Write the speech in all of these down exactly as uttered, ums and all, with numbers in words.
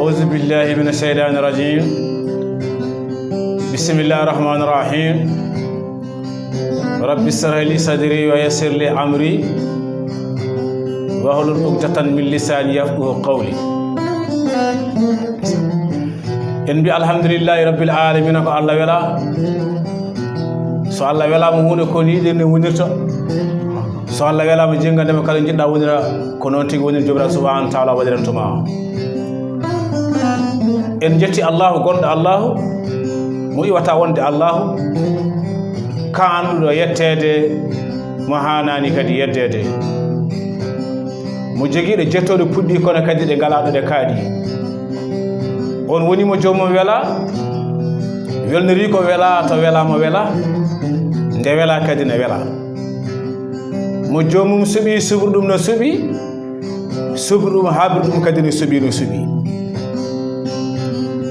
أعوذ بالله من الشيطان الرجيم. بسم الله الرحمن الرحيم. رب اشرح لي صدري ويسر لي أمري واحلل عقدة من لساني يفقهوا قولي. En mbi alhamdulillahi rabbil alamina, ko Allah wela. So Allah welama huunde, ko ni ɗen ne wonirta. So Allah welama jingande ma kala jiɗɗa wonira, ko noon tigi woniri. Jomiraɗo subhanahu wa taala waɗirantuma. En jetti Allahu gonɗo Allahu, mo iwata wonde Allahu, ka anduɗo yettede, mo hanani kadi yeddede, mo jogiiɗo jettoɗe puɗɗi kono kadi ɗe ngalaɗo ɗe kaaɗi. On woni mo joomum wela, welnori ko wela to welama wela, nde wela kadi ne wela. Mo joomum suɓi suɓri ɗum no suɓi, suɓri ɗum habri ɗum kadi no suɓi no suɓi.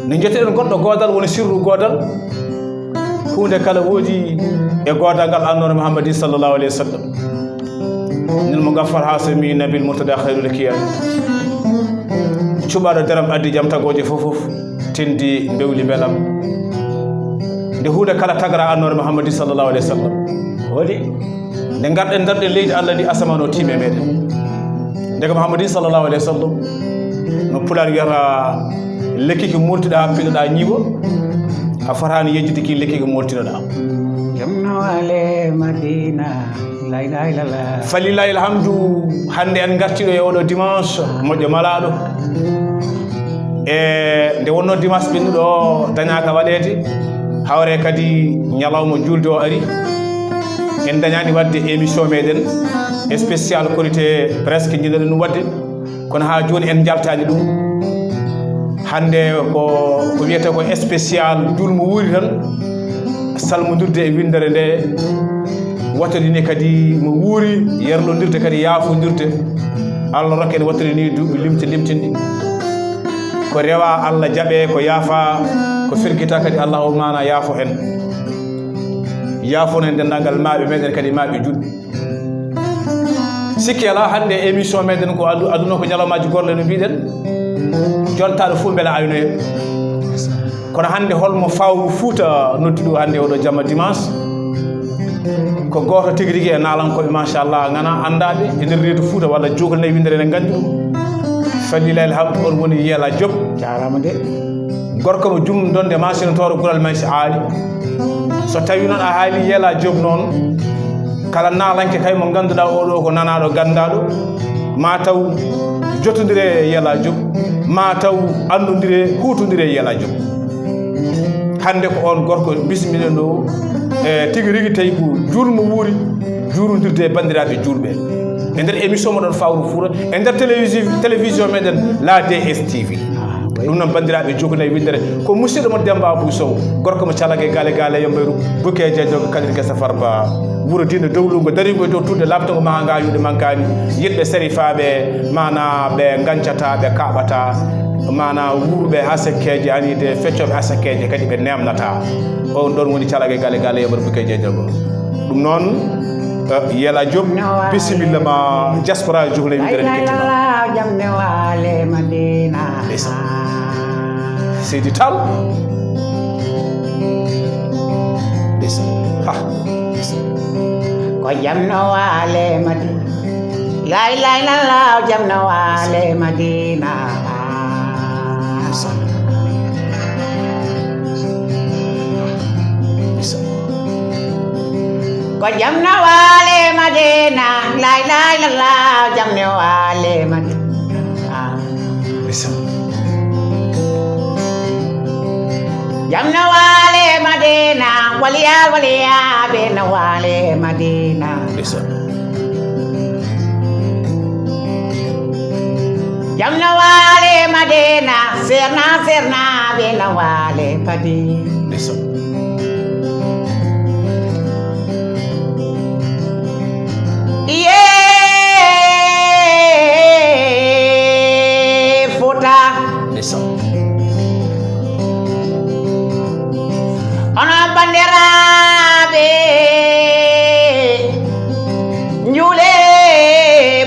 Ne jetten gonɗo goodal woni sirru goodal. Huunde kala woodi e goodal ngal annoore Muhammadin sallallahu alayhi wa sallam. Nen mo gaffar ha so mi nabil murtada khairul kiyam. Cuɓaɗo daram addi jam tagooje fof fof, tindi mbewli mbelam. Nde huunde kala tagra annoore Muhammadin sallallahu alayhi wa sallam. Wodi. Nde ngarɗen darɗen leydi Allah ndi, asamaan o tiime meɗen. Ndega Muhammadin sallallahu alayhi wa sallam, no Pulaar wiyata, lekki ki moltuɗa, piɗoɗa ñiiɓo, a fotaani yejjude ki lekki ki moltinoɗa. Jamno ale Madina, la ilaha illallah. Falillahi alhamdu, hannde en ngartiɗo e oɗo dimanche, moƴƴo malaaɗo. E nde wonno dimanche ɓennuɗo o dañaka waɗede, hawre kadi ñalawma julde o ari. En dañani wadde émission meɗen spécial korité, presque jiɗɗen ɗum wadde, kono ha joni en jaltani ɗum. Hande ko, ko wiyete ko spécial julmo wuuri tan, salmodirde e windere nde, wattodini kadi mo wuuri, yerlodirde kadi yaafodirde. Allah rokke en wattodini duuɓi limti limtinɗi. Ko rewa Allah jaɓe, ko yaafa, ko firgita kadi Allah o mana yaafo en. Yaafono en dendagal maaɓe meɗen kadi maaɓe julɓe. Sikki ala hande émission meɗen ko adu-, aduna ko ñalawmaji gorle no mbiɗen. Jontaɗo fof beele aynoye. Kono hannde holmo fawru Fuuta noddi ɗo hannde oɗo jamma dimanche? Ko gooto tigi rigi e naalankoɓe, machallah, ngana anndaɓe e nder reedu Fuuta walla jogal nayi windere ene nganndi ɗum. Fallilahi alhamdu, on woni Yela Diop. Jarama de. Gorko mo jum donde masinotoro gural may si aali. So tawi noon a haali Yela Diop noon, kala naalanke kay mo ngannduɗaa oɗo ko nanaaɗo ganndaɗo, ma taw jotondire e Yela Diop, ma taw anndondire, huutondire e Yela Diop. Hannde ko on gorko bismiɗen ɗo, e tigi rigi tawi ko juulmo wuuri, juurondirde e banndiraaɓe juulɓe. E nder émission mo ɗon Fawru Fuuta, e nder télévision, télévision meɗen La D S T V. Ɗum noon, banndiraaɓe, jokkondiral e winndere ko musidɗo mon Demmba Abou Sow, gorko mo Calage Gale Gale, yo mbayru Bukeje Jogo Kadir Gesa Farba, wuro diine dowlungo, darigo e dow tudde laaɓtungo, maha ngayuɗe mankani, yiɗɓe serifaaɓe, mana ɓe ngancata, ɓe kaɓata, mana wuurɓe asekkeje, anide feccoɓe asekkeje kadi ɓe nemnata. On ɗon woni Calage Gale Gale, yo mbayru Bukeje Jogo. Ɗum noon, eh, Yela Diop, bisimilla ma, diaspora, jokkondiral e winndere ne kettima. Jam ne wale Madina. Ndeysaan. Seydi Tall. Ndeysaan. Ha. Ndeysaan. Ko jam no wale Madina. La ilaha illallah, jam no wale Madina. Ndeysaan. Ndeysaan. Ko jam no wale Madina, la ilaha illallah, jam no wale Madina. Ndeysaan. Jam no wale Madina, waliya, waliya, be no wale Madina. Ndeysaan. Jam no wale Madina, serna, serna, be no wale Madina. Ndeysaan. Iye Fuuta. Ndeysaan. Onon banndiraaɓe, njuule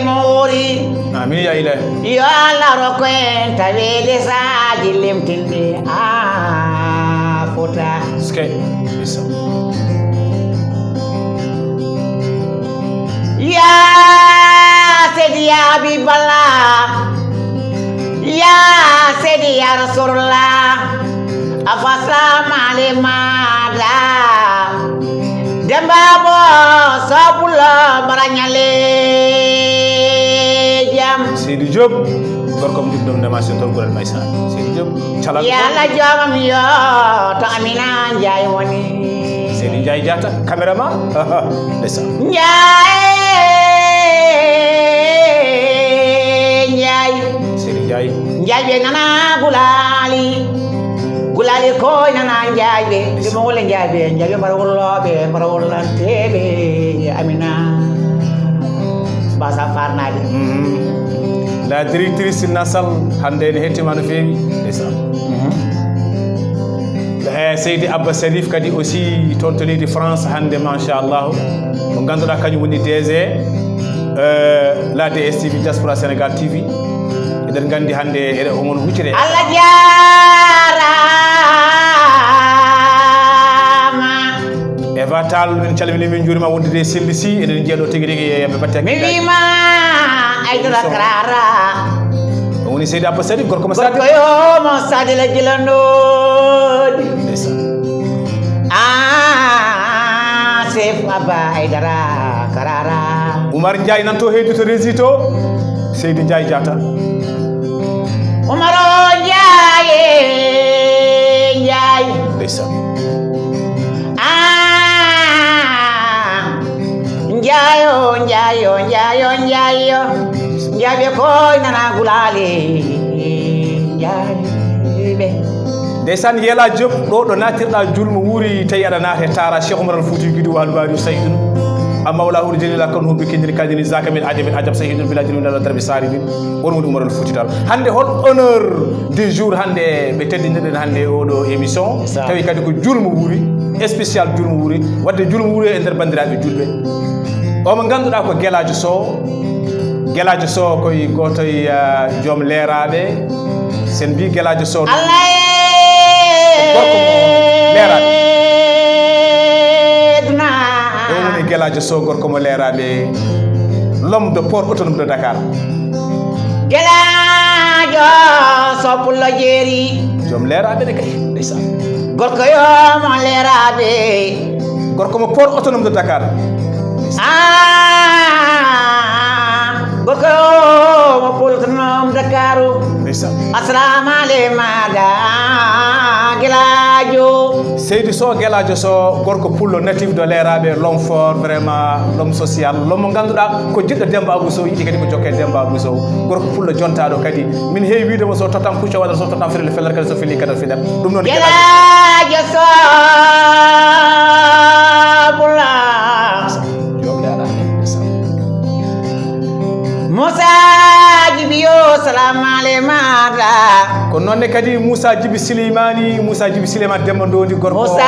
moori. Mi ya ilahi. Yo Allah rokku en taweede saaji limtinɗi a fota. Ske. Isa. Ya Seydi ya Habiballah. Ya Seydi ya Rasulullah. Afa salamale mada. Demba bo sobulo barañale jam. Seydi Diop, gorko mo ɗum ɗum ndema so toon Gural Maysa. Seydi Diop, calal. Yalla joomam yo to Amina Njaay woni. Seydi Njaay Jaata, caméraman. Ndesa. Njaay, Njaay. Seydi Njaay. Njaay ɓe nana gulaali. Gulaali koy nana Njaay ɓe. Ndimo wala Njaay ɓe, Njaay ɓe mbara wallooɓe, mbara wallanteeɓe. Amina. Basa farnaade. Mhm. La directrice Nasal hannde ene hettima no feewi. Ndesa. Mhm. Eh, Seydi Abba Sarif kadi aussi toon to leydi France hannde, machallah. Mo ngannduɗaa kañum woni D G, eh, la D S T V, Diaspora Sénégal T V. Eɗen nganndi hannde eɗe omon huccire. Allah jaaraama. Eva Tall, min calmini, min njuurima wondude e Selli Sy, eɗen njiya ɗo tigi rigi e yamɓe batte. Mi wiima Aydara Karara. O woni Seydi Abba Sadi, gorko mo Sadi. Gorko yo mo Sadi la gila nodi. Ndesa. Ah, Seydi Abba Aydara Karara. Oumar Ndiaye nan to heydu to régie to. Seydi Ndiaye Diatta. Oumar o Ndiaye, Ndiaye. Ndesa. Ah, Ndiaye o, Ndiaye o, Ndiaye o, Ndiaye o. Ndiaye ɓe koy nana gulaali. Ndiaye ɓe. Ndeysaan, Yela Diop, ɗo, ɗo naatirɗa julmo wuuri, tawi aɗa naata e taara Cheikh Oumar Al Fouti Guido Wal Bari Sayyidun. Amma wala hul jalila kan hubbi kindiri kadini zaka min ajabin ajab sayyidun bila jinu dala darbi sari bin. On woni Oumar Al Fouti Tall. Hannde hol honneur du jour hannde ɓe teddinirɗen hannde oɗo émission. Tawi kadi ko julmo wuuri, spécial julmo wuuri. Wadde julmo wuuri e nder banndiraaɓe julɓe. O mo ngannduɗaa ko Gelaajo Sow. Gelaajo Sow ko e gooto e, ah, joom leeraaɓe. Sen mbi Gelaajo Sow. Allah e gorko mo leeraaɓe. Duna. O woni Gelaajo Sow, gorko mo leeraaɓe. L'homme de port autonome de Dakar. Gelaajo Sow Pullo Jeeri. Joom leeraaɓe ne kay, ndeysaan. Gorko yo mo leeraaɓe. Gorko mo port autonome de Dakar. Ah, gorko yo mo port autonome Dakar. Ndeysaan. Assalamu aleykum, maada Gelaajo. Seydi Sow, Gelaajo Sow, gorko pullo natif de leeraaɓe, l'homme fort, vraiment, l'homme social, l'homme mo ngannduɗaa ko jiɗɗo Demba Abou Sow, yiɗi kadi ko jokke Demba Abou Sow. Gorko pullo jontaaɗo kadi. Min heewi wiide mo so tottam pucco waɗat, so tottam firle felat kadi, so fili kadal filat. Ɗum noon Gelaajo Sow Pullo. Joom leeraaɓe. Moussa Djibi yo, salam ale maada. Ko noon ne kadi Moussa Djibi Souleymani, Moussa Djibi Souleymani Demba Ndodi gorko. Moussa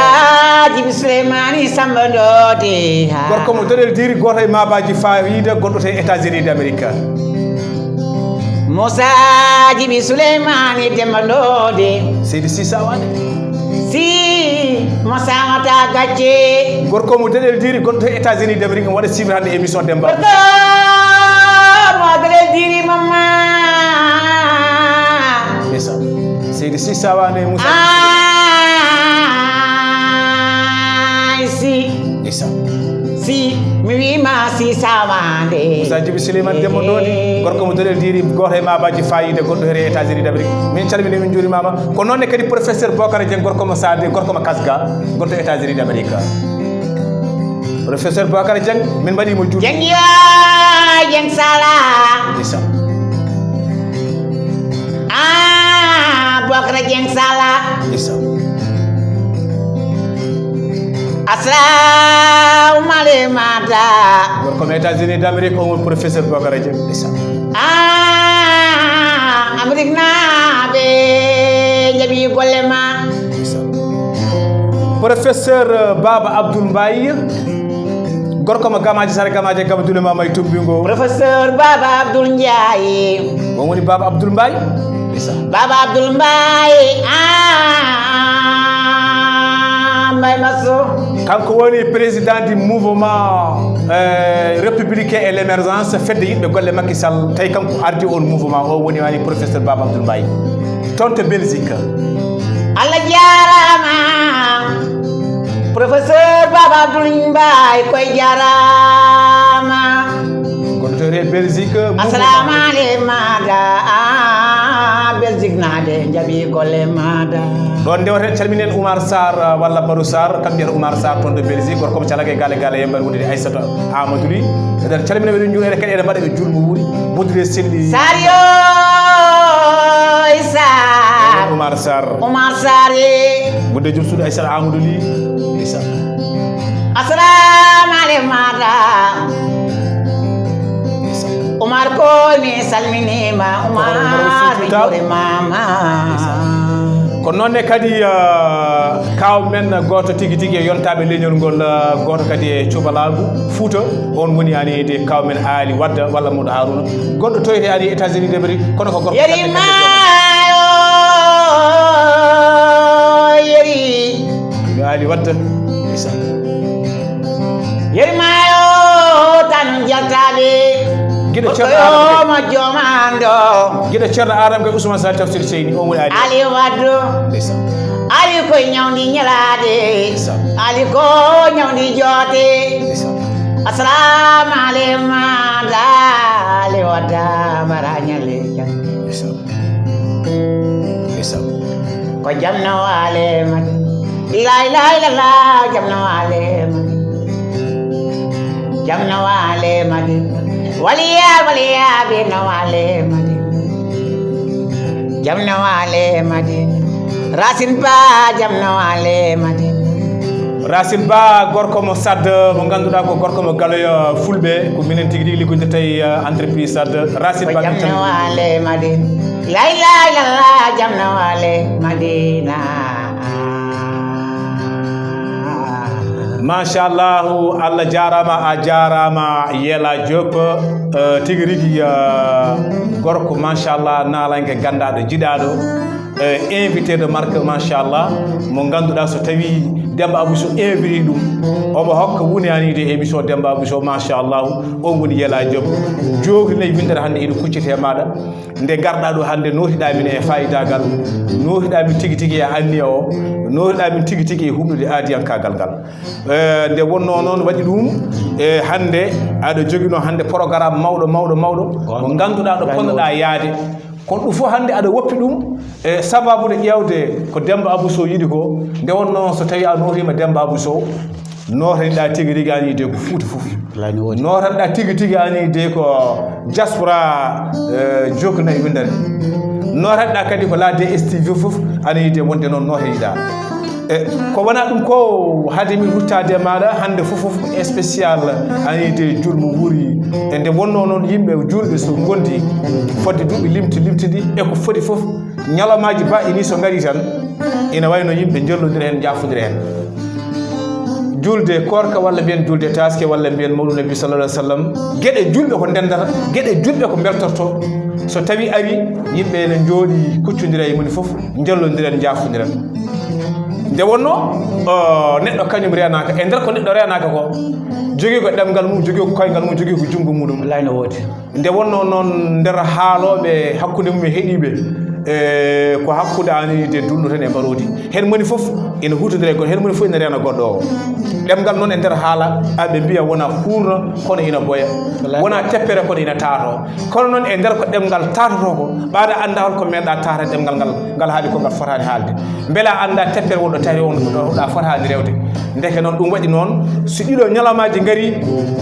Djibi Souleymani Samba Ndodi, ha. Gorko mo Doɗel Diri, gooto e maabaji fayida, gonɗo to e États-Unis d'Amérique. Moussa Djibi Souleymani Demba Ndodi. Seydi Sisa Wane. Si, mo samata gacce. Gorko mo Deɗel Diri, gonɗo to États-Unis d'Amérique, mo waɗa suivre hannde émission Demba. Gorko mo Deɗel Diri, mama. Ndeysaan. Seydi Sisa Wane Moussa. Ay, si. Ndeysaan. Si, mi wiima Sisa Wane. Moussa Djibi Souleymane Demba Ndodi, gorko mo Doɗel Diri, gooto e maabaji fayida, gonɗo here États-Unis d'Amérique. Min calmini, min njuurimaama. Ko noon ne kadi professeur Bokara Dieng, gorko mo Sade, gorko mo Kasga, gonɗo États-Unis d'Amérique. Professeur Bokara Dieng, min mbaɗi mo juuɗe. Dieng yo, Dieng Sala. Ndeysaan. Ah, Bokara Dieng Sala. Ndeysaan. Assalamu aleykum, maada. Gorko mo États-Unis d'Amérique, on professeur Bokara Dieng. Ndeysaan. Ah, Amérique naaɓe jaɓi golle ma. Ndeysaan. Professeur, euh, Baba Abdoul Mbaye. Gorko mo gamaaji sare gamaaji e gaba dule ma may tumbingo. Professeur Baba Abdoul Ndiaye. On woni Baba Abdoul Mbaye. Baba Abdoul Mbaye. Ah, Mbaye Masso. Kanko woni président du mouvement euh, républicain et l'émergence, fedde yiɗɓe golle Macky Sall. Tawi kanko ardi on mouvement o, woni wani professeur Baba Abdoul Mbaye, toon to Belgique. Allah jarama. Professeur Baba Abdoul Mbaye koye jarama. Goɗɗo to reer Belgique. Assalamu aleykum mada. Ah, Belgique nade jaɓi golle mada. Ɗon ndewata en calminen Oumar Sarr, uh, walla Barou Sarr, kam mbiyata Oumar Sarr toon to Belgique, gorko mo calaka e gale gale yembar wonde Aissata Amadou Ly. Eɗen calmina ɓe ɗum juuɗe kadi eɗen mbaɗa ɓe julmo wuuri. Modire selli. Sario Issa. Oumar Sarr. Oumar Sarr. Budde jom suudu Aissata Amadou Ly. Issa. Assalamu aleykum mada. Umar ko mi salminima. Umar mi jurimama. Ko noon ne kadi uh, kaw men goto tigi tigi e yontaɓe leñol ngol uh, goto kadi e cubalaagu Fouta. On woni ani de kaw men Ali Wadda walla Modou Haruna, goɗɗo toyte ani États-Unis d'Amérique, kono ko gorko yeri mayo. Yeri. Ali Wadda. Isa. Yeri mayo tan jaltaɓe. Giɗo Ceerno Adama Gaye. Mo jomando. Giɗo Ceerno Adama Gaye, Ousmane Sall, Tafsir Seyni, o woni Ali. Ali Waddo. Isa. Ali koye ñawdi ñalaade. Isa. Ali ko ñawdi joote. Isa. Assalamu aleykum mada. Ali Wadda mara ñale. Isa. Isa. Ko jam nawale made. La ilaha illallah, jam nawale made. Jam nawale made. Waliya, waliya, be nawale made. Jam nawale made. Racine Ba, jam nawale made. Racine Ba, gorko mo Sad, mo ngannduɗaa ko gorko mo Galoya Fulɓe, ko minen tigi tigi liggodirta e, uh, entreprise Sad. Racine Ba, jam nawale Madina. La ilaha illallah, jam nawale Madina. Machallahu, Allah jarama, a jarama Yela Diop, uh, tigi rigi, uh, gorko machallah, nalanke ganndaɗo jiɗaɗo. Eh, invité de marque, machallah, mo ngannduɗaa so tawi Demba Abou Sow invité ɗum, omo hokka woni ani de émission Demba Abou Sow, machallah, on woni Yela Diop. Jooki nayi winndere hannde ina kuccite e maɗa. Nde ngarɗaa ɗo hannde, nootiɗaa min e faayidagal, nootiɗaa min tigi tigi e anniya o, nootiɗaa min tigi tigi e huɓnude aadiyankaagal ngal. Eh, nde wonno noon waɗi ɗum, e hannde aɗa jogino hannde programme mawɗo, mawɗo, mawɗo, mo ngannduɗaa ɗo ponnoɗaa yaade. Kono ɗum fof hannde aɗa woppi ɗum e sababude ƴeewde ko Demba Abou Sow yiɗi ko. Nde wonno so tawi a nootiima Demba Abou Sow, nootaniɗaa tigi rigi ani de ko Fuuta fof. Nootanɗaa tigi tigi ani de ko diaspora, eh, Joknay Windere. Nootanɗaa kadi ko la D S T V fof ani de wonde noon nootaniɗaa. E ko wona ɗum ko, hade min ruttaade e maɗa, hannde fof fof ko spécial, ani de julmo wuuri. E nde wonno noon yimɓe julɓe so ngondi fodde duuɓi limti limtidi e ko foti fof, ñalawmaaji ba ini so ngari tan, ina wayno yimɓe njallodira heen, njaafodira heen. Julde koorka walla mbiyen julde taaske walla mbiyen mawlud nabi sallallahu alaihi wasallam, geɗe julɓe ko ndendata, geɗe julɓe ko mbeltorto. So tawi ari, yimɓe ene njooɗi kuccondira e moni fof, njallondiren, njaafodiren. Nde wonno, o, neɗɗo kañum reenaaka. E nder ko neɗɗo reenaaka ko, jogii ko ɗemngal mum, jogii ko koyngal mum, jogii ko junngo muɗum. Wallaay no woodi. Nde wonno noon nder haalooɓe hakkunde mum e heɗiiɓe, e, ko hakkunde ani de dullo tan e mbaroodi. Heen moni fof ina huutondira e goɗɗo, heen moni fof ina reena goɗɗo o. Ɗemngal noon e nder haala, aɓe mbiya wona huurno kono ina boya, wona teppere kono ina taato. Kono noon e nder ko ɗemngal taatoto ko, ɓaade annda hol ko meeɗa taata ɗemngal ngal, ngal haali ko ngal fotaani haalde. Mbela annda teppere wonɗo tawi on ɗo ɗa fotaani rewde. Ndeke noon ɗum waɗi noon, so ɗiɗo ñalawmaaji ngari,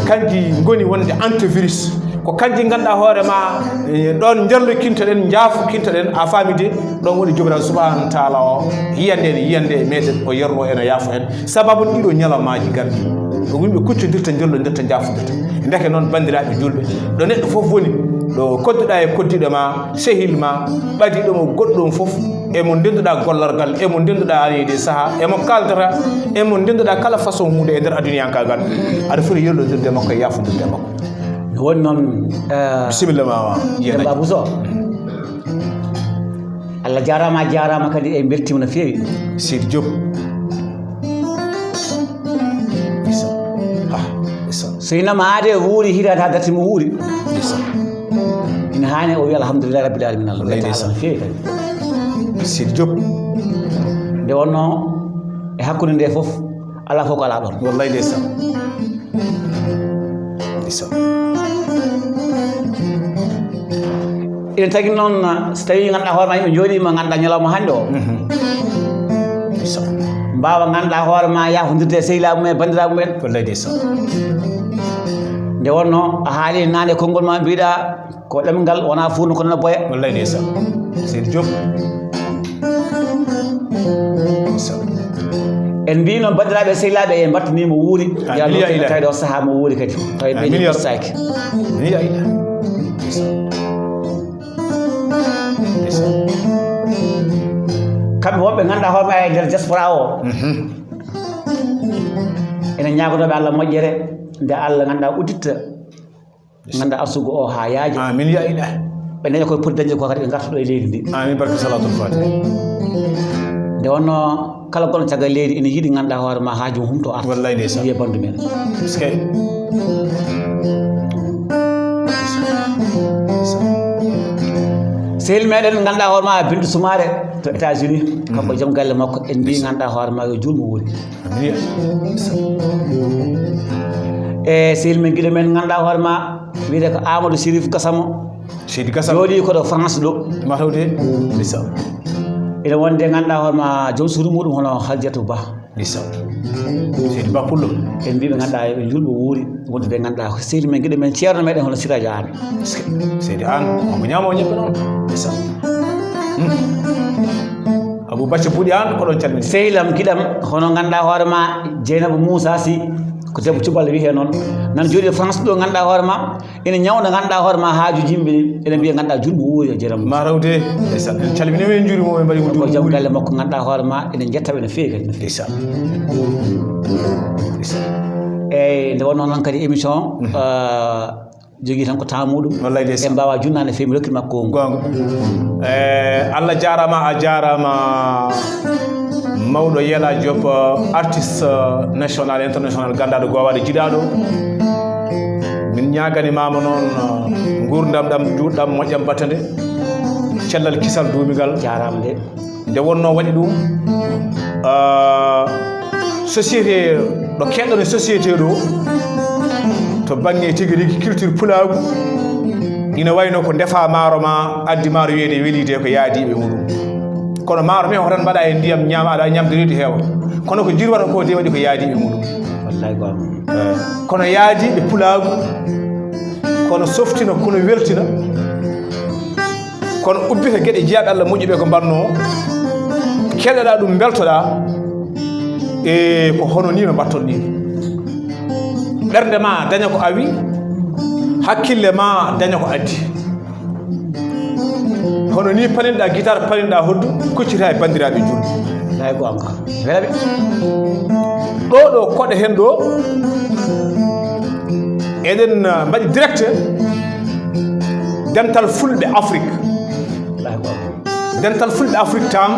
kanji ngoni wonde antivirus. Ko kanji ngannduɗaa hoore ma, eh, ɗoon njarlokintoɗen, njaafokintoɗen, a faami de, ɗoon woni Joomiraaɗo Subhaanahu wa Taala o, yiyande en, yiyande e meeɗen, o yerno en, o yaafo en. Sababu ɗiɗo ñalawmaaji garɗi, ko yimɓe kuccodirta, njallondirta, njaafodirta. Ndeke noon, banndiraaɓe juulɓe, ɗo neɗɗo fof woni, ɗo kodduɗaa e koddiiɗo ma, sehil ma, ɓadiiɗo mo goɗɗo on fof, emo ndenduɗaa gollorgal, emo ndenduɗaa aniide sahaa, emo kaaltata, emo ndenduɗaa kala façon huunde e nder aduniyankaagal, aɗa foti yerlondirde e makko e yaafondirde e makko. No woni noon. Eh, bisimilla ma. Demba Bousso. Allah jaaraama, a jaaraama kadi, en mbeltiima no feewi. Sidi Diop. Isa. Ah, isa. So ina ma aade wuuri hitaade haa darti mo wuuri. Isa. Ina haani o wiya alhamdulillahi rabbil alamin, Allah. Wallaay ndeysaan. Jaaraama no feewi kadi. Sidi Diop. Nde wonnoo e hakkunde nde fof, alaa fof ko alaa ɗoon. Wallaay ndeysaan. Ndeysaan. Ina tagi noon, so tawii ngannduɗaa hoore ma yimɓe njooɗiima, ngannduɗaa ñalawma hannde o. Mhm. Ndeysaan. Mbaawa ngannduɗaa hoore ma yaafondirde e sehilaaɓe mumen, banndiraaɓe mumen. Wallaay ndeysaan. Nde wonnoo a haali naane konngol ma mbiɗa ko ɗemngal wonaa fuurno kono no boya. Wallaay ndeysaan. Seydi Diop. En mbii noon, banndiraaɓe e sehilaaɓe, en mbattanii mo wuuri. Amin ya ilahi. Tawi ɗo sahaa mo wuuri kadi. Tawi ɓe ni ɓurtaaki. Amin ya ilahi. Kamɓe wonɓe ngannduɗaa hoore ma e nder diaspora o. Mhm. Ene ñaagonooɓe Allah moƴƴere, nde Allah ngannduɗaa udditta. Ngannduɗaa arsugo o haa yaaja. Amin ya ilahi. Ɓe daña koye poti dañde ko kadi ɓe ngarta ɗo e leydi ndi. Amin barke salatul fatiha. Nde wonnoo kala gonɗo caggal leydi ene yiɗi ngannduɗaa hoore ma haaju mum humto arta. Wallaay ndeysaan. Wiye bandu men. Est-ce que? Sehil meɗen ngannduɗaa hoore ma Bintu Soumaré to États-Unis. Kanko joom galle makko en mbii ngannduɗaa hoore ma yo juulmo wuuri. E sehil men giɗo men ngannduɗaa hoore ma wiyetee ko Amadou Chérif Gassama. Seydi Gassama. Jooɗii ko ɗo France ɗo. Matawde. Ndeysaan. Ene wonde ngannduɗaa hoore ma joom suudu muɗum hono Hadiatou Ba. Ndeysaan. Seydi Ba Pullo. En mbii ɓe ngannduɗaa yo juulmo wuuri. Wondude ngannduɗaa ko sehil men giɗo men ceerno meɗen hono Siraji Anne. Seydi Anne, omo ñaama o ñebbe noon. Ndeysaan. Hmm. Abou Bacca Buuɗi Anne, ko ɗon calmini. Sehilam giɗam, hono ngannduɗaa hoore ma Dieynaba Moussa Sy, ko debbo cuballo wiyetee noon. Nan jooɗii France ɗo ngannduɗaa hoore ma, ene ñawna ngannduɗaa hoore ma haajuuji yimɓe, ene mbiya ngannduɗaa juulmo wuuri e Dieynaba Moussa. Ma rawde, ndeysaan, en calmini mo, en njuurima mo, en mbaɗi mo ko juulmo joom wuuri. Galle makko ngannduɗaa hoore ma, ene njetta ɓe no feewi kadi. Ndeysaan. Ndeysaan. Eeyi, nde wonnoo noon kadi émission, eh, jogii tan ko temps muɗum. Wallaay ndeysaan. En mbaawaa junnaade feewi, mi rokki makko konngol. Goonga. Eh, Allah jaaraama, a jaaraama mawɗo Yela Diop, artiste national, international, ganndaaɗo, goowaaɗo, jiɗaaɗo. Min ñaagani maama noon, eh, nguurndam ɗam, njuutɗam, moƴƴam, battande. Cellal, kisal, duumigal. Jaaraama nde. Nde wonnoo waɗi ɗum, ah, société, ɗo keɗɗon e société ɗo, to bannge tigi rigi culture pulaagu, ina wayno ko ndefa maaro ma, addi maaro wiyeede weliide ko yaadiiɓe muɗum. Kono maaro men hoto tan mbaɗa e ndiyam ñaama, aɗa ñamde reedu heewa. Kono ko jirwata ko de waɗi ko yaadiiɓe muɗum. Wallaay ko am. Eh, kono yaadiiɓe pulaagu, kono softina, kono weltina. Kono ubbita geɗe jeyaaɗe Allah moƴƴuɓe ko mbannoo, keɗoɗaa ɗum, mbeltoɗaa, e ko hono nii no mbatton nii. Ɓernde ma daña ko awi, hakkille ma daña ko addi. Hono nii paninɗaa gitaar, paninɗaa hoddu, kuccita e banndiraaɓe julɓe. Lay ko am ka. Welaɓe. Ɗo ɗo koɗe hen ɗo, eɗen, uh, mbaɗi direct. Dental Fulɓe Afrique. Dental Fulɓe Afrique tam,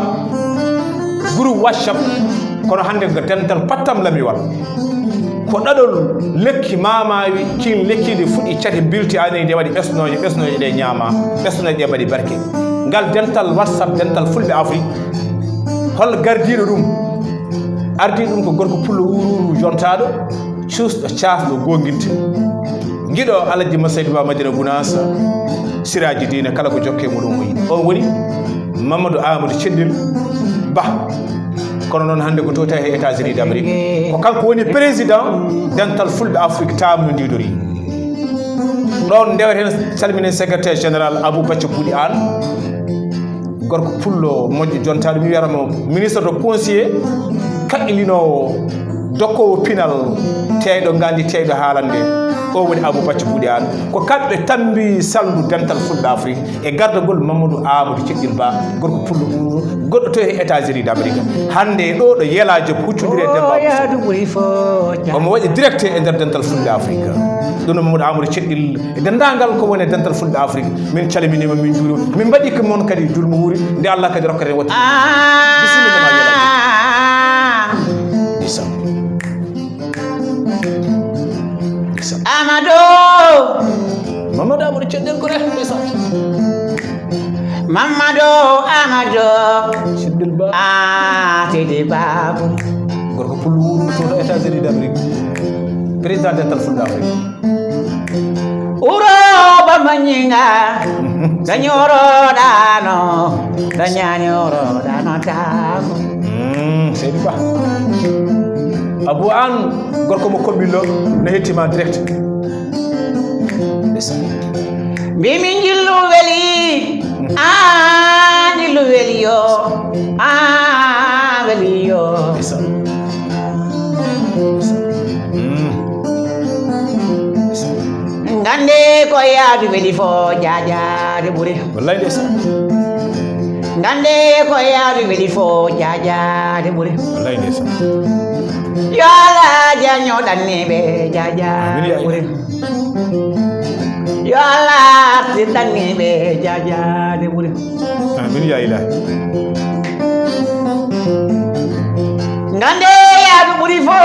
groupe WhatsApp, kono hannde ko dental pattam lamiwal. Ko ɗaɗol lekki maamaawi, kin lekki ndi fuɗi cate mbilti ani nde waɗi ɓesnooje, ɓesnooje ɗe ñaama, ɓesnooje ɗe mbaɗi barke. Ngal dental WhatsApp, Dental Fulɓe Afrique, hol gardiiɗo ɗum? Ardii ɗum ko gorko pullo wuuruuru jontaaɗo, cuusɗo, caasɗo, goonginta. Giɗo Alhaji Masaydu Ba Madina Gunaas, Siraaji Diine, kala ko jokke muɗum o yiɗi. On woni Mamadou Amadou Ceddel Ba. Kono noon hannde ko to tawi e États-Unis d'Amérique. Ko kanko woni président Dental Fulɓe Afrique taamno ndiido ri. Ɗoon ndeweten calminen secrétaire général Abou Bacca Buuɗi Aan. Gorko pullo moƴƴo jontaaɗo, mi wiyata mo ministre de conseiller, kaɓɓilinoowo Tokkoowo pinal, teeyɗo nganndi, teeyɗo haalande, o woni Abou Bacci Buuɗi Aan. Ko kamɓe tammbi salndu dental Fulɓe Afrik e gardagol Mamadou Amadou Ceɗɗil Ba, gorko pullo ɓuuɗo, goɗɗo to e États-Unis d'Amérique. Hannde ɗo ɗo Yela Diop huccondiri e Demba Abou Sow. Omo waɗi direct e nder dental Fulɓe Afrik. Ɗum noon Mamadou Amadou Ceɗɗil e denndaangal ko woni e dental Fulɓe Afrik. Min calminiima, min njuuriima. Min mbaɗi ko mon kadi julmo wuuri, nde Allah kadi rokkata en watti. Bisimilla ma, Yela Diop. Ndeysaan. Ndeysaan. Amadou. Mamadou Amadou Ceɗɗel ko reh, ndeysaan. Mamadou Amadou. Ceɗɗel Ba. Ah, Seydi Babou. Gorko pullo wuurnuɗo to États-Unis d'Amérique. Président dental Fulɓe Afrik. Uroba manyinga, danyoro dano, danyani oro dano tago. Mm, Seydi Ba. Abou Aan, gorko mo Kombillo, no hettima direct. Ndeysaan. Mbimin jillu weli, ah, jillu weli yo, ah, weli yo. Ndeysaan. Mm. Ngande ko yaadu weli fo jaajaade ɓuri. Wallaay ndeysaan. Ngande ko yaadu weli fo jaajaade ɓuri. Wallaay ndeysaan. Yo Allah jaño ɗanniiɓe jaajaade ɓuri. Yo Allah artir ɗanniiɓe jaajaade ɓuri. Amin ya ilahi. Ngande yaadu ɓuri fo,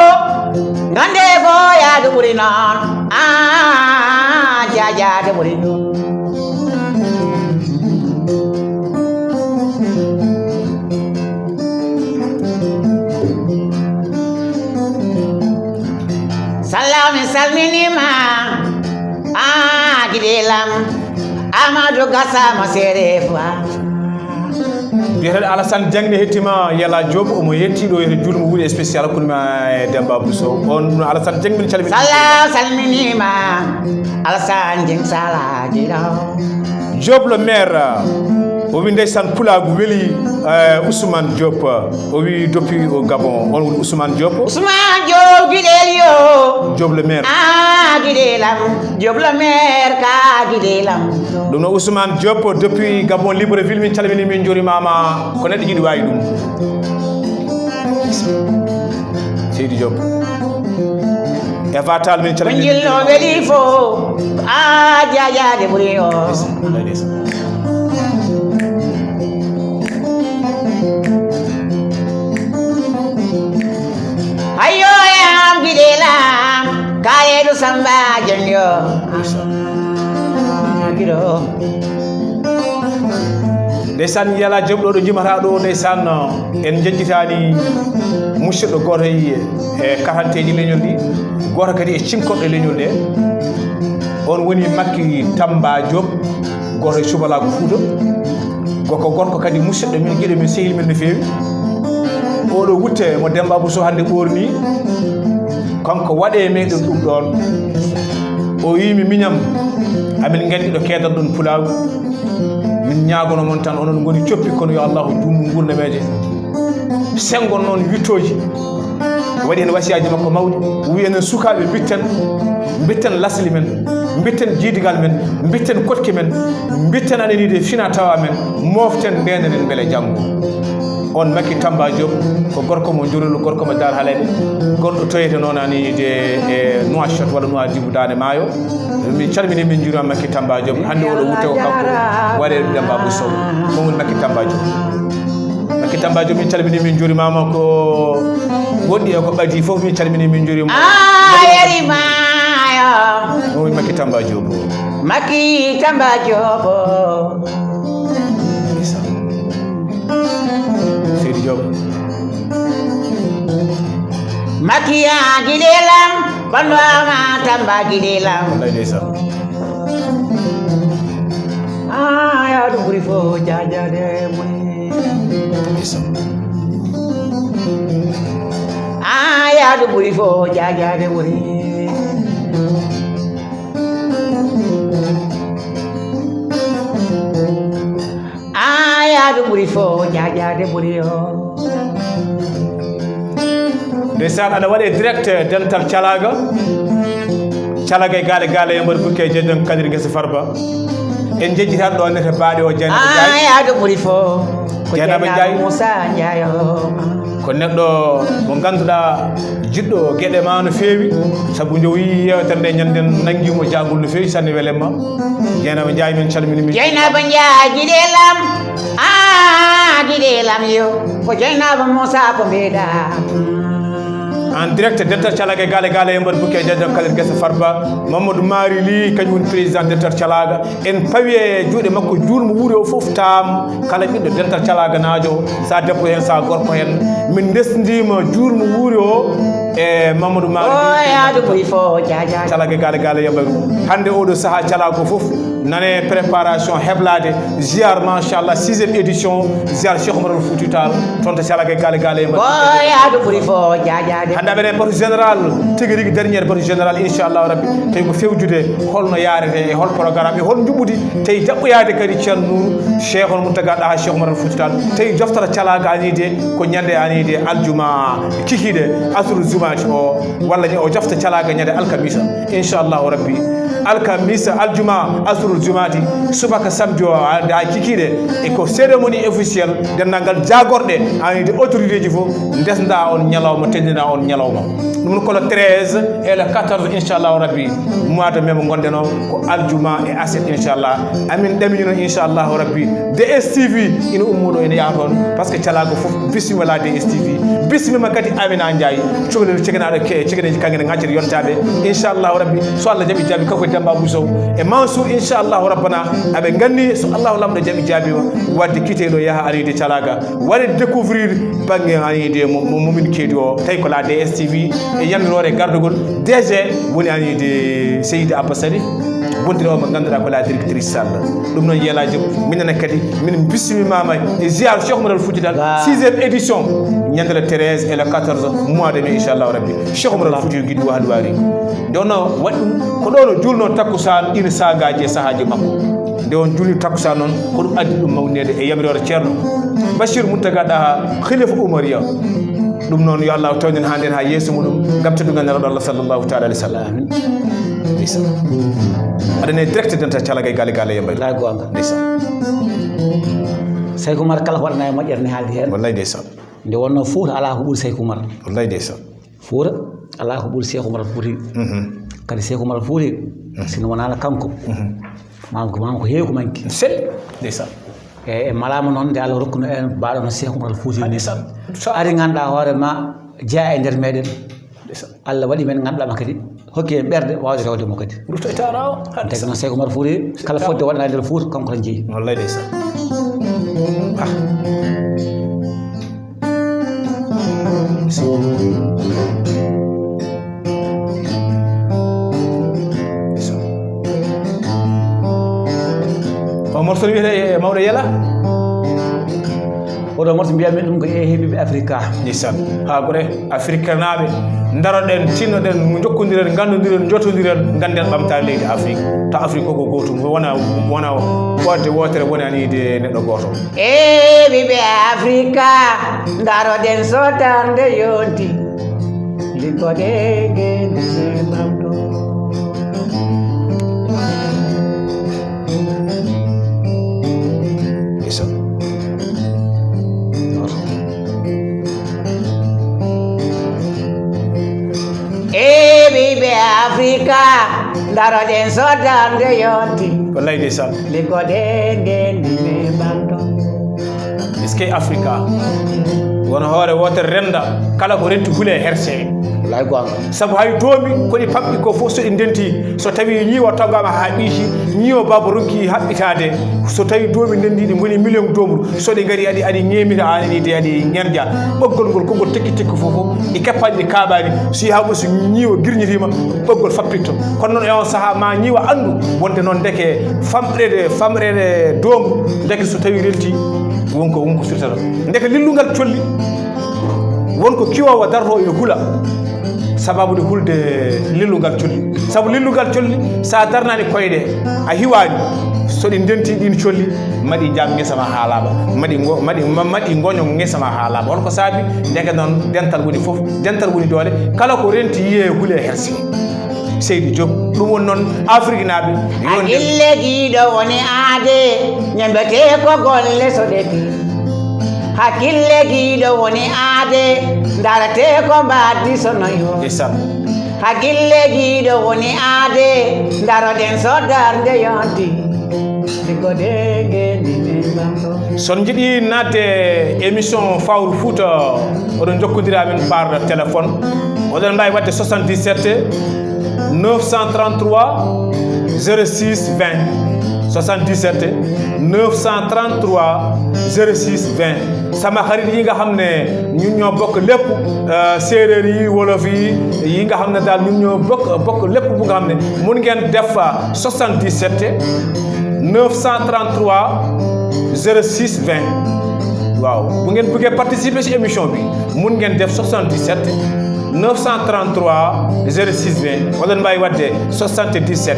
ngande fo yaadu ɓuri noon. Ah, jaajaade ɓuri noon. Sallah, mi salminiima. Ah, giɗelam. Amadou Gassama Serefa. Biyeteeɗo Alassane Dieng ne hettima, Yela Diop omo yetti ɗo, yeto julmo wuuri spécial kunma e Demba Bousso. On ɗum Alassane Dieng min calmini. Sallah, salminiima. Alassane Dieng Sala Dieng. Diop le maire, o wi ndeysaan pulaagu weli, eh, Ousmane Diop, o wi depuis au Gabon, on woni Ousmane Diop. Ousmane Diop giɗel yo. Diop le maire. Ah, giɗelam, Diop le maire ka giɗelam. Ɗum no Ousmane Diop depuis Gabon Libreville, min calmini, min njuurimaama, ko neɗɗo jiɗi waawi ɗum. Seydi Diop. Eva Tall min calmini. Ko jillo weli fo, ah, jaajaade ɓuri o. Ayo yam giɗelam, kayeɗo Samba Jonjo. Giɗo. Ndeysaan, Yela Diop ɗo, ɗo jimata ɗo, ndeysaan, en njejjitaani musidɗo gooto e, e katanteeji leñol ɗi, gooto kadi e cinkoɗɗe leñol ɗe. On woni Makki Tamba Diop, gooto e cubalaagu Fuuta. Gorko, gorko kadi musidɗo min, giɗo min, sehil min no feewi. Oɗo wutte mo Demba Bousso hannde ɓoorni, kanko waɗe meɗen ɗum ɗon. O wiimi miñam, amin nganndi ɗo keedan ɗon pulaagu. Min ñaagono mon tan, onon ngoni coppi, kono yo Allahu juutnu nguurnameeje. Senngo noon wittooji. Waɗi heen wasiyaaji makko mawɗi. Wiyi enen sukaaɓe, mbitten, mbitten lasli men, mbitten jiidigal men, mbitten koɗki men, mbitten ananiide fina tawa men, mooften, ndeenanen mbele janngo. On Makki Tamba Diop, ko gorko mo Njurul, gorko mo Daar Halede, gonɗo toyete noon ananiide e Nouakchott walla Nouadhibou Daande Maayo. Min calmini, min njuuriima Makki Tamba Diop. Hannde oɗo wutte ko kanko waɗe Demba Bousso. Ko woni Makki Tamba Diop? Makki Tamba Diop, min calmini, min njuurimaama. Ko woɗɗi e ko ɓadii fof, min calmini, min njuuriima. Ah, yeri maayo. Ko woni Makki Tamba Diop? Makki Tamba Diop. Seydi Diop. Makiya giɗelam, bandu ama Tamba giɗelam. Wallaay ndeysaan. Ah, yaadu ɓuri fo jaajaade ɓuri. Ndeysaan. Ah, yaadu ɓuri fo jaajaade ɓuri. Ah, yaadu ɓuri fo jaajaade ɓuri o. Ndeysaan, aɗa waɗe direct dental Calaaga. Calaaga e gaale gaale yambar bukke e jeejam kadir gese farba. En jejjitaat ɗo nete baaɗe o Jeynaba Njaay. Yaadu ɓuri fo ko Jeynaba Njaay. Muusa Njaay o. Ko neɗɗo mo ngannduɗaa jiɗɗo geɗe ma no feewi, sabu nde o yii yeewtere nde ñande nanngiimo jaagol no feewi sanne welemma. Jeynaba Njaay min calmini min. Jeynaba Njaay jiɗe lam. Ah, jiɗe lam yo. Ko Jeynaba Muusa ko mbeɗa. En direct dental Calaaga e gaale gaale yambar bukke e jeejam kadir gese farba. Mamadou Mari Ly kañum woni président dental Calaaga. En pawi e juuɗe makko juulmo wuuri o fof taam. Kala ɓiɗɗo dental Calaaganaajo, sa debbo heen, sa gorko heen, min ndesndiima juulmo wuuri o e Mamadou Mari Ly. Calaaga e gaale gaale yambar. Hannde oɗo sahaa Calaaga fof nane préparation heblaade ziar, machallah, sixième édition ziar Cheikh Oumar Fouti Tall, toon to Calaaga e gaale gaale yambar. Hannde aɓe batu général tigi rigi, dernier batu général, inchallahu rabbi, tawi ko fewjude holno yaarete e hol programme e hol njuɓɓudi. Tawi jaɓɓoyaade kadi Ceerno Nuuru, Cheikhul Mountaga Daha, Cheikh Oumar Fouti Tall, tawi joftata Calaaga aniide ko ñande aniide aljuma kikiiɗe, asrul jumaati o, walla ña-, o jofta Calaaga ñande alkamisa, inchallahu rabbi. Alkamisa, aljuma, asrul jumaati, subaka samedi o, a, da kikiiɗe, e ko cérémonie officielle, denndaangal jaagorɗe, aniide autorité ji fof, ndesnda on ñalawma, teddina on ñalawma. Ɗum ko le treize et le quatorze, inchallahu rabbi, mois de mai mo ngonɗen o, ko aljuma e aset, inchallah. Amin ɗaminino, inchallahu rabbi, D S T V ina ummuɗo ina yaha toon, par ce que Calaaga fof bismima la D S T V, bismima kadi Amina Ndiaye, cukalel cegenaaɗo ke-, cegeneeji kaŋŋe ne ŋaccata yontaɓe, inchallahu rabbi, so Allah jaɓi jaabi, kanko e Demba Abou Sow e Mansour, inchallahu rabbana, aɓe nganni so Allahu Lamɗo jaɓi jaabi o, wadde kiteɗo yaha aniide Calaaga. Waɗe découvrir bannge aniide mo, mo, mo min keedi o, tawi ko la D S T V e yamiroore gardagol D G woni aniide Seydi Abba Sali, wondude o mo ngannduɗaa ko la directrice Sall. Ɗum noon, Yelaajo, minen kadi min bismimama e ziar Cheikh Oumar Fouti Tall, sixième édition, ñande le treize et le quatorze mois de mai, inchallahu rabbi. Cheikh Oumar Fouti yo giɗo Halwari. Nde wonno waɗi ɗum, ko ɗo no julno takkusaan, ina saagaaji e sahaaji makko. Nde on julni takkusaan noon, ko ɗum addi ɗum mawneede e yamiroore Ceerno Bachir Mountaga Daha, Khalifa Oumariya. Ɗum noon, yo Allah tawnen haa nden haa yeeso muɗum, ngam teddungal Nelaaɗo Allah sallallahu taala alayhi wa sallam. Amin. Ndeysaan. Aɗa nani direct dental Calaaga e gaale gaale yambar. Wallay goonga. Ndeysaan. Seyku Umar kala ko waɗanaa e moƴƴere ne haaldi heen. Wallay ndeysaan. Nde wonno Fuuta alaa ko ɓuri Seyku Umar. Wallay ndeysaan. Fuuta alaa ko ɓuri Seeku Umar Fuuti. Mhm. Kadi Seeku Umar Fuuti, mhm, sino wonaano kanko, mhm, maam ko, maam ko heewi ko manki. Sel, ndeysaan. E, e malaama noon nde Allah rokkuno en mbaɗono Seeku Umar Fuuti. Ah, ndeysaan. Ari ngannduɗaa hoore ma jeyaa e nder meɗen. Ndeysaan. Allah waɗi men ngannduɗaa ma kadi, hokki en ɓerɗe waawde rewde mo kadi. Ruto e taaraawo. Tagi noon Seeku Umar Fuuti, kala fodde waɗanaa e nder Fuuta, kanko tan jeyi. Wallay ndeysaan. Ah. O morceau no wiyetee e Mawɗo Yela? Oɗo morceau mbiya min ɗum ko e heɓiɓe Afrika. Ndeysaan. Haa gore Afrikanaaɓe, ndaroɗen, tinnoɗen, njokkondiren, nganndondiren, njottondiren, ngannden ɓamtaare leydi Afrik. Ta Afrik ko ko gootum, wona, wona waɗde wootere wonaniide neɗɗo gooto. E ɓiɓɓe Afrika, ndaroɗen so darnde yonti, liggoɗen ngenndi ɓamto. Ndeysaan. E ɓiɓɓe Afrika, ndaroɗen so darnde yonti. Wallay ndeysaan. Liggoɗen ngenndi ɓamto. Est-ce que Afrika wona hoore wootere rennda, kala ko renti hulee hersee? Wallay goonga. Sabu hay doomi ko ɗi paɓɓi ko fof so ɗi ndenti, so tawii ñiiwa toggaama haa ɓiyti, ñiiwa baaba ronki haɓɓitaade, so tawii doomi ndenndi ɗi ngoni million doomu, so ɗi ngari aɗi, aɗi ñeemira, aan aɗi, aɗi ñerƴa. Ɓoggol ngol, ko ngol tekki tekki fof fof, ɗi keppaani, ɗi kaaɓaani, so yahaa fof so ñiiwa girñitiima, ɓoggol fappitto. Kono noon e on sahaa ma ñiiwa anndu wonde noon ndeke famɗeede, famɗeede doomu, ndeke so tawii renti, won ko, won ko firtata. Ndeke lillungal colli, won ko kiwoowo darto ene hula, sababude hulde lillungal colli. Sabu lillungal colli, so a darnaani koyɗe, a hiwaani, So ɗi ndenti ɗin colli, maɗi jam ngesa ma haa laaɓa. Maɗi ngo-, maɗi, ma-, maɗi ngoño ngesa ma haa laaɓa. Holko saabi? Ndeke noon, dental woni fof, dental woni doole. Kala ko renti yiyee, hulee, herse. Seydi Diop, ɗum woni noon Afriknaaɓe. Yo nde- Hakille giiɗo woni aade, ñembetee ko golle so ɗeɓi. Hakille giiɗo woni aade, ndaratee ko mbaadi so noyo. Ndeysaan. Hakille giiɗo woni aade, ndaroɗen so darnde yonti. Ɗi ko dee ngeendi min ɓamɗo. So on njiɗi naatde émission Fawru Fouta, oɗon njokkondira amin par téléphone. Oɗon mbaawi waɗde soixante-dix-sept neuf cent trente-trois zéro six vingt. Soixante-dix-sept neuf cent trente-trois zéro six vingt. Sama xarit yi nga xam ne ñun ñoo bokk lépp, euh, séeréer yi, wolof yi, yi nga xam ne daal ñun ñoo bokk, bokk lépp bu nga xam ne mun ngeen def, euh, soixante-dix-sept neuf cent trente-trois zéro six vingt. Waaw, bu ngeen bëggee participer ci émission bi, mun ngeen def soixante-dix-sept neuf cent trente-trois zéro six vingt, walla mbaawi waɗde soixante-dix-sept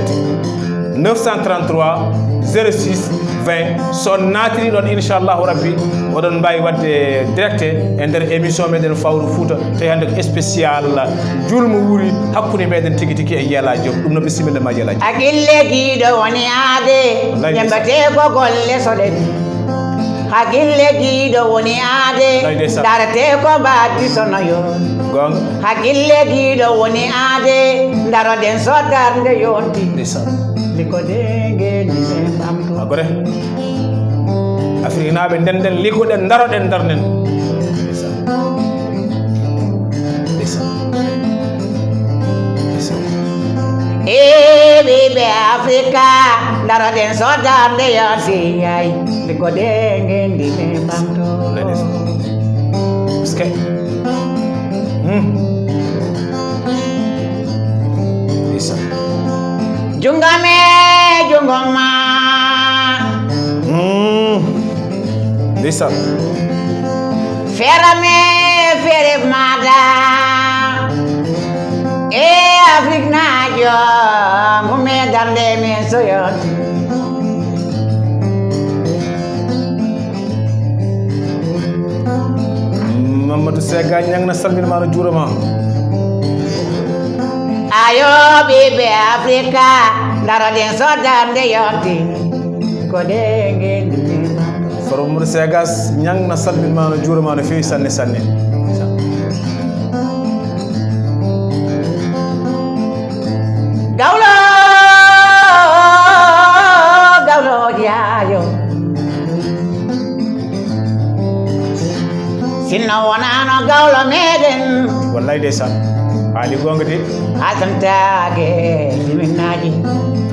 neuf cent trente-trois zéro six vingt. So naatiri ɗon, inchallahu rabbi, oɗon mbaawi waɗde direct e nder émission meɗen Fawru Fouta, tawi hannde ko spécial julmo wuuri hakkunde meɗen tigi tigi e Yelaa Diop. Ɗum noon, bisimilla ma, Yelaa Diop. Hakille giiɗo woni aade, wallaay, ñembetee ko golle so ɗeɓi. Hakille giiɗo woni aade, wallaay, ndeysaan, ndaratee ko mbaadi so noyo. Goonga. Hakille giiɗo woni aade, ndaroɗen so darnde yonti. Ndeysaan. Liko dee ngeendi min ɓamto. A gore. Afriknaaɓe, ndenden, ligoɗen, ndaroɗen, darnen. Ndeysaan. Ndeysaan. Ndeysaan. Ee, ɓiɓɓe Afrika, ndaroɗen so darnde yonti, ay, liko dee ngeendi min ɓamto. Wallaay, ndeysaan. Parce que, hmm. Ndeysaan. Junngo am e junngo maa. Hmm. Ndeysaan. Feere am e feere maaɗa. E Afriknaajo, ngummee darnde men so yonti. Mamadou Sega Ñaŋ na salminama, no juurama. Ayo, ɓiɓɓe Afrika, ndaroɗen so darnde yonti. Ko dee ngeendi min ɓamto. Faro Mamadou Sega Ñaŋ na salminama, no juurama no feewi sanne sanne. Gawlo, gawlo jaayo. Sinno wonaano gawlo meɗen. Wallaay, ndeysaan. Haali goonga de. Haaltantaake jiminnaaji.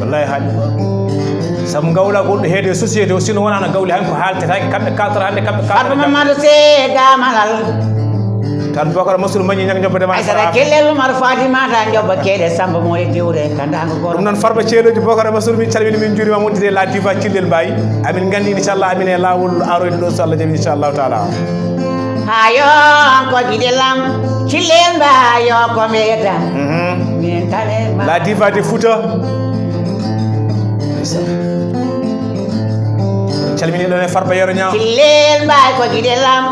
Wallaay, haali goonga. Sabu ngawla goɗɗo heede société o, sinno wonaano gawle, han ko haaltetaake, kamɓe kaltata hannde, kamɓe kaltata. Farba Mamadou Sega Malal. Tan Bokara Massour Mañi Ñaŋ ñobbode ma. Aysata Kellel Umar Fatimata Njoba Keede Samba Moole Diwre Kandango Goro. Ɗum noon, Farba Ceelooji Bokara Massour, min calmini, min njuurima, wondude la diva Cillel Mbaye. Amin nganndi, inchallah, amin e laawol aroyde ɗo, so Allah jaɓi, inchallahu taala. Haa yo ko giɗe lam, Cillel Mbaye yo ko mbiyata. Mhm. Min tane ma. La diva de Fouta. Calmini ɗon e Farba Yero Ñaŋ. Cillel Mbaye ko giɗe lam,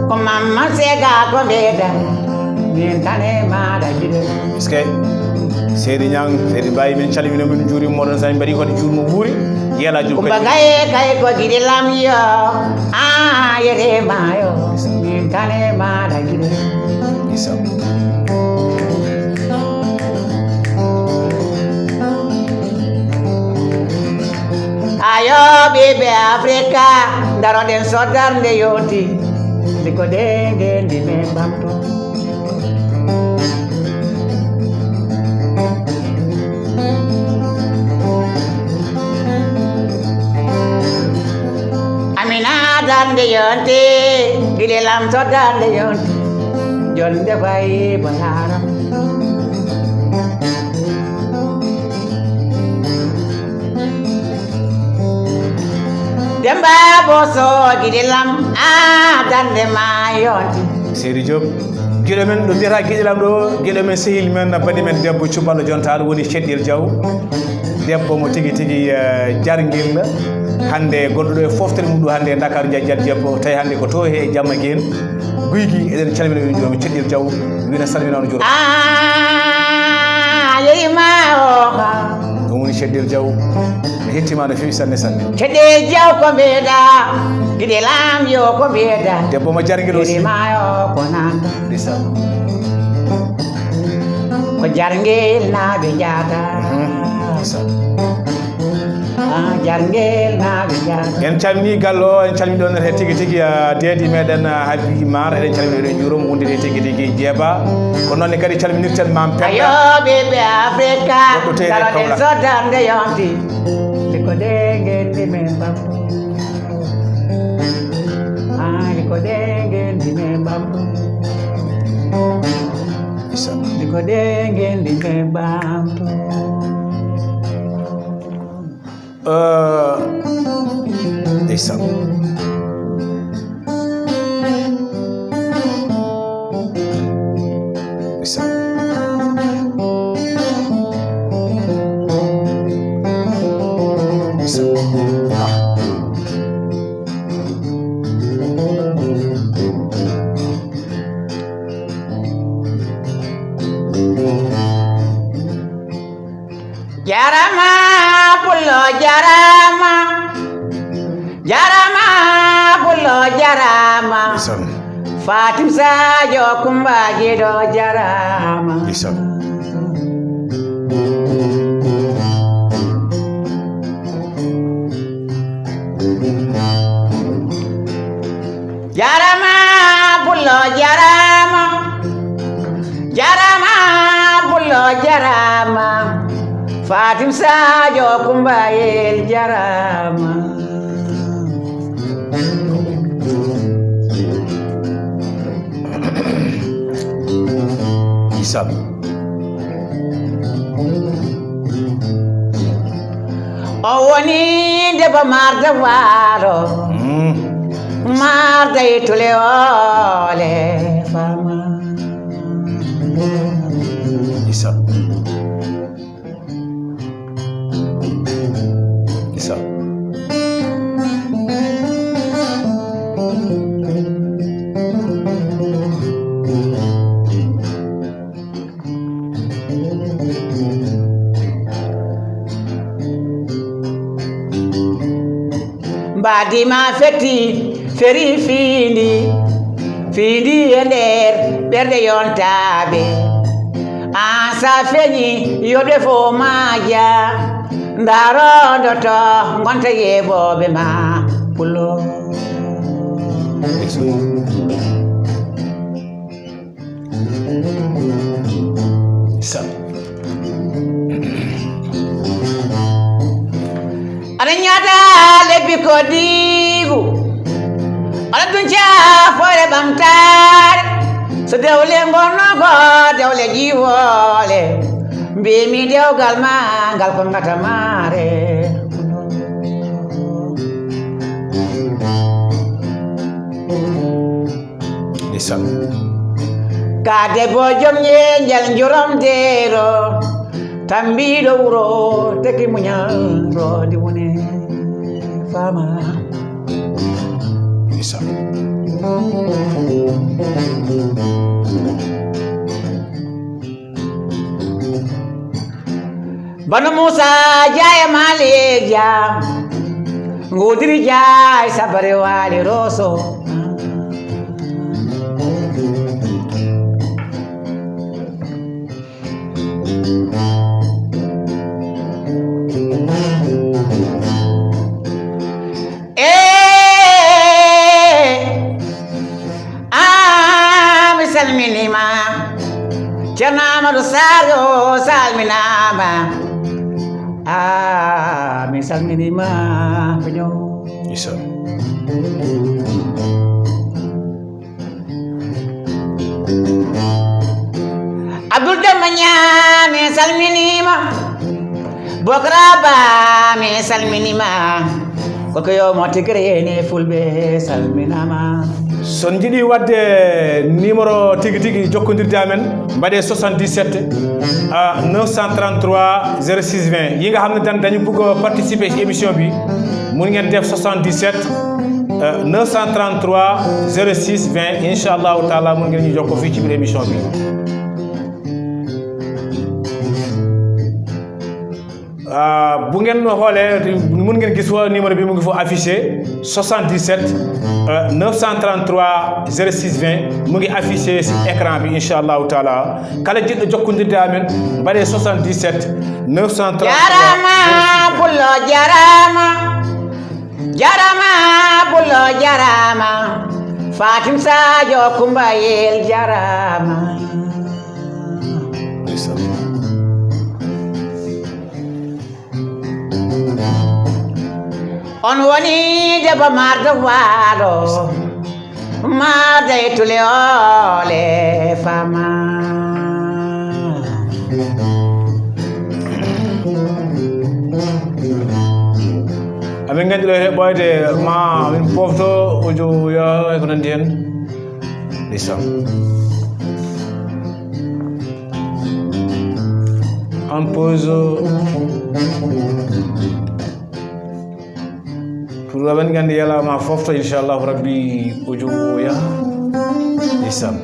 ko Mamma Sega ko mbiyata. Min tane maɗa giɗe. Parce que Seydi Ñaŋ, Seydi Mbaye, min calmini, min njuurima, moɗon sani mbaɗi hoɗe juurmo wuuri. Yelaa Diop Kumba kadi. Gaye kay ko giɗe lam yo. Ah, yere mayo. Min tane maɗa giɗe. Isa. Ayo, ɓiɓɓe Afrika, ndaroɗen so darnde yonti. Liko dee ngeendi min ɓamto. Amina darnde yonti, giɗe lam so darnde yonti. Jonde fayi balaram. Demba Boso giɗe lam, a darnde ma yonti. Seydi Diop, Giɗo men ɗo mbiyata giɗo lam ɗo, giɗo men sehil men, bani men debbo Cuballo Jontaal woni Ceɗɗel Jaw. Debbo mo tigi tigi, eh, jarngel. Hannde gonɗo ɗo e foftere mum ɗo hannde e Ndakaaru Njaajal Debbo, tawi hannde ko to he Jamma Geen. Guyki, eɗen calmina ɓe, njuurma Ceɗɗel Jaw, wina salmina on juurma. Ah, yeyi ma o ha. Ɗum woni Ceɗɗel Jaw. Mi hettima no feewi sanne sanne. Ceɗɗel Jaw ko mbeɗa, giɗo lam yo ko mbeɗa. Debbo mo jarngel aussi. Yeyi ma o ko nanta. Ndeysaan. Ko jarngel naaɓe njaata. Mhm. Ndeysaan. Ah, jarngel naaɓe njaata. En calmini gallo o, en calmini ɗon he tigi tigi, ah, deedi meɗen, ah, Habi Maar, eɗen calmini ɗon juurum, wondude he tigi tigi Jeeba. Ko noon ne kadi calminirten Mam Penda. Ayo ɓiɓɓe Afrika, goɗɗo tee he daroɗen Kaolack. Soddande yonti. Ko de ngendi men bambo. Ay, ko de ngendi men bambo. Isa. Ko de ngendi men bambo. Eh, ndeysaan. Ndeysaan. Ndeysaan. Ah. Jarama, pullo, jarama. Jarama, pullo, jarama. Ndeysaan. Fatim Sadio Kumba Giɗo, jarama. Ndeysaan. Jarama, pullo, jarama. Jarama, pullo, jarama. Fatim Sadio Kumbayel, jarama. Ndeysaan. O woni debbo marde waalo. Mm. Marde e tule ole fama. Isa. Isa. Mbaadi ma fetti, feri fiindi, fiindi e nder ɓerɗe yontaaɓe. An sa feñi, yoɓe fof maaja, ndarondo to ngonta yeɓooɓe ma, pullo. Sa. Aɗa ñaata lebbi ko diigu, aɗa dunca foore ɓamtaare. So dewle ngonno ko dewle jiwoole, mbimi dewgal ma ngal ko ngatamaare. Ndeysaan. Ka debbo joom ñeeñal njorom deero, tambiiɗo wuro, teki muñal, roodi woni fama. Ndeysaan. Bano Musa Jaa e Malik Jaa, Ngudiri Jaa e Sabare Wali Roso. Eh, ah, mi salminima. Ceerno Amadou Sarr o salminama. Ah, mi salminima. Peño. Isa. Abdoul Demba Niang, mi salminima. Bokra Ba, mi salminima. Koko yo mo tigre ene fulɓe salminama. So on njiɗi waɗde numéro tigi tigi jokkondirde amen, mbaɗe soixante-dix-sept, euh, neuf cent trente-trois, zéro six, vingt. Yi nga xam ne dañ, dañu bëgg a participer ci émission bi, mun ngeen def soixante-dix-sept, euh, neuf cent trente-trois, zéro six, vingt. Incha Allahu taala, mun ngeen ñu jokkoo fii ci biir émission bi. Ah, bu ngeen xoolee, mun ngeen gis wa numéro bi mu ngi fa affiché, soixante-dix-sept, euh, neuf cent trente-trois, zéro six, vingt, mu ngi affiché si écran bi, incha Allahu taala. Kala jiɗɗo jokkondirde amen, mbaɗe soixante-dix-sept, neuf cent trente-trois, jarama, zéro six, vingt. Pullo jarama, jarama, Pullo jarama, Fatim Sadio Kumbayel jarama. On woni debbo mardo waalo, marda e tule ole fama. Amin nganndi ɗo heɓoyde ma min pofto ojo ya e ko nandi hen. Ndeysaan. En pause. Pour aɓen nganndi yalama fofto, inchallahu rabbi, o jogo o yaha. Ndeysaan.